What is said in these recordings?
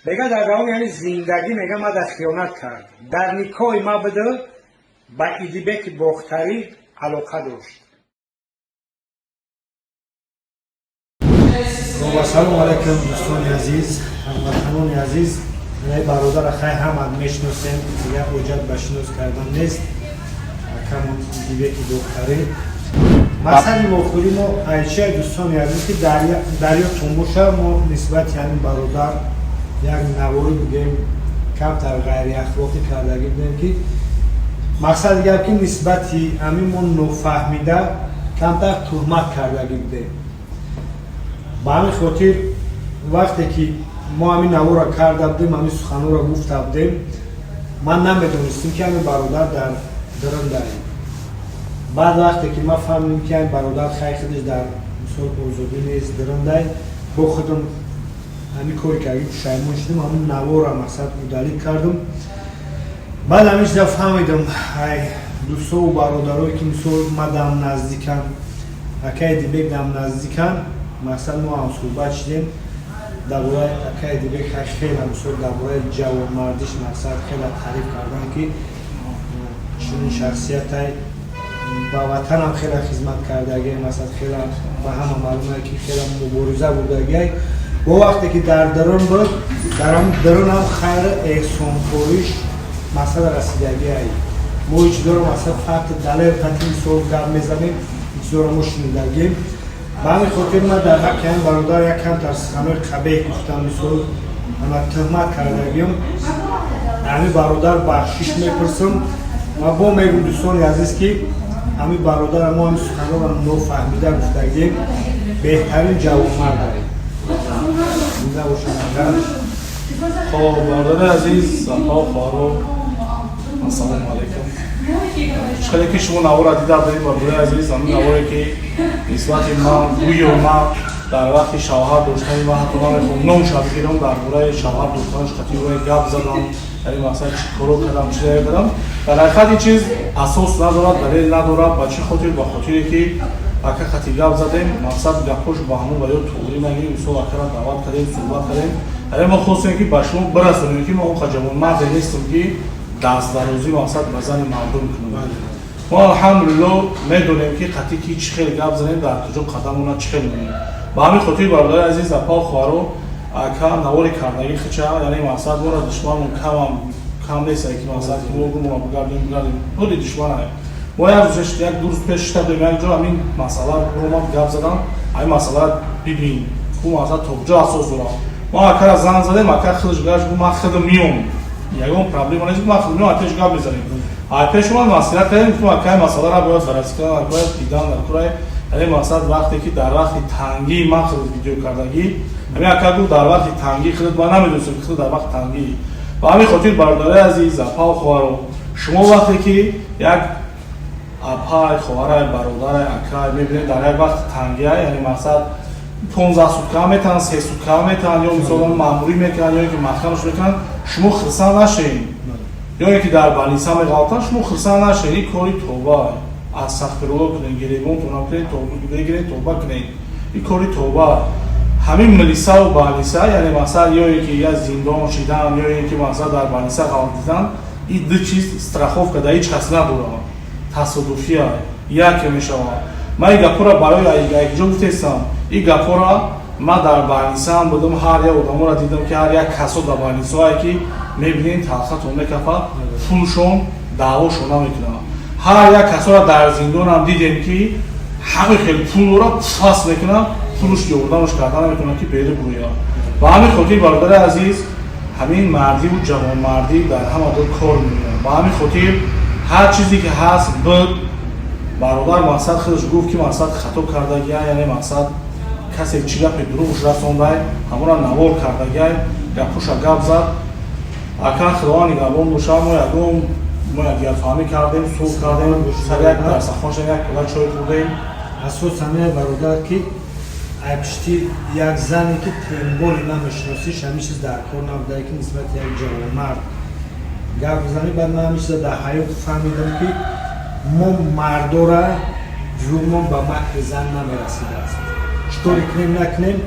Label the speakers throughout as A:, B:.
A: Мега, дар давоми ҳамин зиндагӣ, мега, ма дар хиёнат кард, дар никоҳи ма буда, ба Идибеки Бохтарӣ алоқа дошт.
B: Ассалому алайкум, дӯстони азиз, ҳамватанони азиз. Бародара хай ҳамад мешиносем, дигар ҳоҷат ба шинос кардан нест. Акамон Идибеки Бохтарӣ. Мақсади вохӯрӣ мо айчия, дӯстони азиз, ки дарётон боша, мо нисбати ҳамин бародар як наворӣ бигем, камтар ғайриахлоқӣ кардагӣ будем, ки мақсади гап, ки нисбати ҳамин мо нофаҳмида камтар туҳмат кардагӣ будем. Ба ҳамин хотир, вақте ки мо ҳамин навора карда будем, ҳамин суханҳоро гуфта будем, ман намедонистем, ки ҳамин бародар дар дириндаем. Баъд вақте ки ман фаҳмидем, ки ҳамин бародар хай худаш дар мисол озодӣ нест, дириндай, бо худам ҳамин кори карди, пушаймон шудам, ҳамин навора мақсад удалить кардам. Баъд ҳамин чиза фаҳмидам, ай дӯстову бародарое, ки мисол ма дам наздикам, акаи Дибек дам наздикам, мақсад мо ҳамсӯҳбат шудем дар бораи акаи Дибек. Хеле мисол дар бораи ҷавонмардиш мақсад хеле таъриф кардам, ки чунин шахсиятай ба ватанам хеле хизмат кардагиай, масалан, хеле ба ҳама маълуме, ки хеле мубориза бурдагиай. Бо вақте ки дар дарун буд, дар ҳамн дарунам хайру эҳсонкориш масъала расидагиай. Мо ин чизоро масалан факти далел қати мисол гап мезанем, ин чизоро мо шунидагием. Ба ҳамин хотир ман дар ҳаққи ҳамин бародар як камтар суханои қабеҳ гуфтам, мисол ана туҳмат кардагием. Ҳамин бародар бахшиш мепурсам ва бо мегӯм, дӯстони азиз, ки ҳамин бародара мо ҳамин суханҳоро нофаҳмида гуфтагием. Беҳтарин ҷавонмард зинда бошанд агар.
C: Хоб, бародари азиз, апа, хоҳаро, ассалому алайкум. Хеле ки шумо навора дида будем, бародари азиз, ҳамин наворе ки нисбати ман, гӯё ман дар вақти шавҳар доштани ман, ҳатто намехоҳам номша бигирам, дар бораи шавҳар доштанаш қатиое гап задам, дар ин мақсад чӣ коро кардам, чӣ кардам, дар ҳақиқат ин чиз асос надорад, далел надорад. Ба чӣ хотир? Ба хотире ки ака қати гап задем, мақсад гапҳош ба ҳамон ва ё туғрӣ нагирем. Мисол, акара даъват кардем, суҳбат кардем. Яъне мо хостем, ки ба шумо бирасонем, ки мо он ҷавонмарде нестем, ки дастдарозӣ мақсад ба зани мардум кунем. Мо, алҳамдулилло, медонем, ки қатӣ ки чӣ хел гап занем, дар куҷо қадамона чӣ хел монем. Ба ҳамин хотир, бародари азиз, апа, хоҳаро, ака навори кардагӣ хича, яъне мақсад мора душманмон камам кам нест, ки мақсад ки мо гумона бигардем, бигардем, худи душмана. Мо як рӯз, як 2 рӯз пеш шита будем як ҷо, ҳамин масъала омад, гап задан. Ҳамин масъала бибин ку мақсад то куҷо асос дорад. Мо акара занг задем, ака худаш гашт, гуфт: «Ман худам миём, ягон проблема нест, ман худам миём, пеш гап мезанем». А пеш омад, маслиҳат кардем, гуфтем: «Акай, масъаларо бояд баррасӣ кардан, бояд дидан дар курай». Яъне мақсад вақте ки дар вақти тангии ман худат видео кардагӣ, ҳамин ака гуфт, дар вақти тангии худат, ман намедонистам, ки худ дар вақти тангӣ. Ба ҳамин хотир, бародари азиз, апау, хоҳаро, шумо вақте ки як апай, хоҳарай, бародарай, акай мебинед дар як вақти тангия, яъне мақсад 15 сутка метавонанд, 3 сутка метавонанд, ё мисол маъмурӣ мекунанд, ё ки маҳкамаш мекунанд, шумо хирсан нашед, ё ин ки дар балниса меғалтанд, шумо хирсан нашед. Ин кори тоба, астағфирулло кунед, гиребонтонам кунед, бигиред, тоба кунед. Ин кори тоба. Ҳамин милисаву балниса, яъне мақсад ё ин ки я зиндон шидан, ё ин ки мақсад дар балниса ғалтидан, ин ду чиз страховка дар ҳеҷ кас надорад, тасодуфия яке мешавад. Ман ин гапҳоро барои якҷо гуфтестам. Ин гапҳоро ман дар балнисаам будам, ҳар як одаморо дидам, ки ҳар як касо дар балнисоае ки мебинед, талхатон мекафад, пулшон даъвошон намекунад. Ҳар як касоро дар зиндонам дидем, ки ҳамин хел пулро пас мекунад, пулш ёрдамаш карда наметавонад, ки беру бурояд. Ба ҳамин хотир, бародари азиз, ҳамин мардиву ҷавонмардӣ дар ҳама ҷо кор меояд. Ба ҳамин хотир ҳар чизе ки ҳаст буд, бародар мақсад худаш гуфт, ки мақсад хато кардагия, яъне мақсад касе чӣ гапе дурӯғш расондай, ҳамонро навор кардагиай, гапуша гап зад. Ака, Худованд нигаҳбон боша. Мо ягон мо якдигарфаҳмӣ кардем, сулҳ кардем, сар як дарсахон шудем, як пиёла чой хӯрдем.
B: Асос ҳамин, бародар, ки айпишти як зане, ки тем более намешиносиш, ҳамин чиз дар кор набудае, ки нисбати як ҷавонмард гап бизанӣ. Баъд ман ҳамин чиза дар ҳаёт фаҳмидам, ки мо мардора зурмон ба макри зан намерасидааст. Чӣ коре кунем, накунем.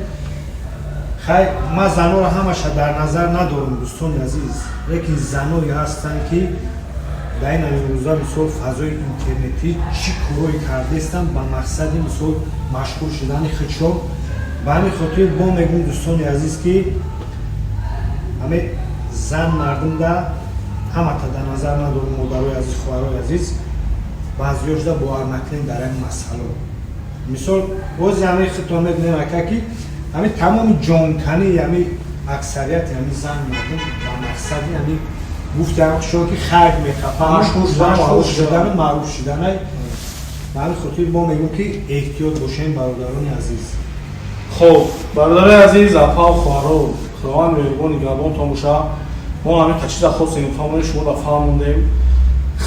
B: Хай, ман занора ҳамаша дар назар надорам, дӯстони азиз, лекин заное ҳастанд, ки дар ин имрӯза, мисол, фазои интернетӣ чӣ корое кардестанд ба мақсади, мисол, машҳур шудани худшон. Ба ҳамин хотир бо мегӯм, дӯстони азиз, ки ҳаме зан мардумда ҳамата дар назар надорам, модарои азиз, хоҳарои азиз, баъзиёшда бовар накунем дар ин масъало. Мисол, бози ҳамин худтон медонем, ака, ки ҳамин тамоми ҷонкании ҳамин аксарияти ҳамин зан мардум ба мақсади ҳамин гуфтам шо, ки хайр мехапам, машҳур шудану маъруф шуданай. Ба ҳамин хотир мо мегӯм, ки эҳтиёт бошем, бародарони азиз.
C: Хоб, бародарои азиз, апау, хоҳаро, Худованд меҳрубон нигаҳбонтон боша. Мо ҳамин чиза хостем фаҳмонем, шуморо фаҳмондем.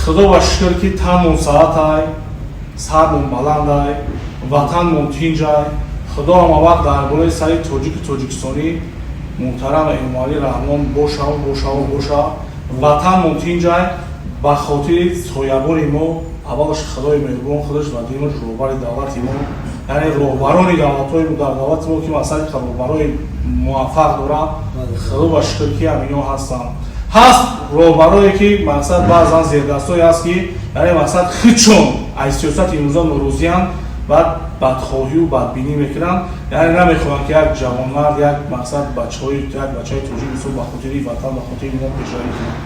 C: Худо ба шукр, ки танмон саҳатай, сармон баландай, ватанмон тинҷай. Худо ҳама вақт дар болои сари тоҷику тоҷикистонӣ муҳтарам Эмомалӣ Раҳмон бошаву бошаву боша. Ватанмон тинҷай ба хотири соябони мо аввалаш Худои меҳрубон худаш ва дуюмаш роҳбари давлати мо, яъне роҳбарони давлатҳои дар давлати мо, ки масалан роҳбарои муваффақ доранд. Худо ба шукр, ки ҳамино ҳастанд. Ҳаст роҳбарое, ки мақсад баъзан зердастое ҳаст, ки яъне мақсад худшон аз сиёсати имрӯза норозиянд, баъд бадхоҳию бадбинӣ мекунанд, яъне намехоҳанд, ки як ҷавонмард, як мақсад бачаҳои, як бачаи тоҷик, мисол, ба хотири ватан, ба хотири миллат пешравӣ кунанд.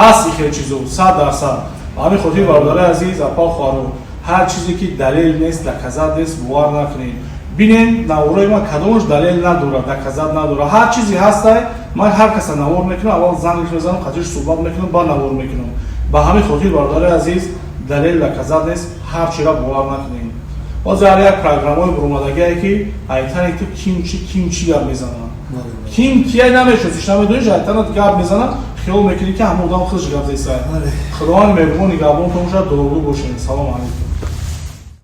C: Ҳаст ин хел чизо 100%. Ба ҳамин хотир, бародарои азиз, апа, хоҳаро, ҳар чизе ки далел нест, доказать нест, бовар накунед. Бинен, наворои ман кадомаш далел надорад, доказать надорад? Ҳар чизе ҳастай, ман ҳар каса навор мекунам, аввал занг мезанам, қатиш суҳбат мекунам, баъд навор мекунам. Ба ҳамин хотир, бародарои азиз, далел, доказать нест, ҳар чиро бовар накунед. Ҳозир ҳар як программаҳои буромадагие, ки айтане ту ким чи, ким чӣ гап мезанад, ким кия намешносиш, намедониш, айтанат гап мезанад, хиёл мекунӣ, ки ҳама одам худаш гап зесай. Худованд меҳрубон нигаҳбонтон бошад, дуогӯ бошед. Салому алайкум.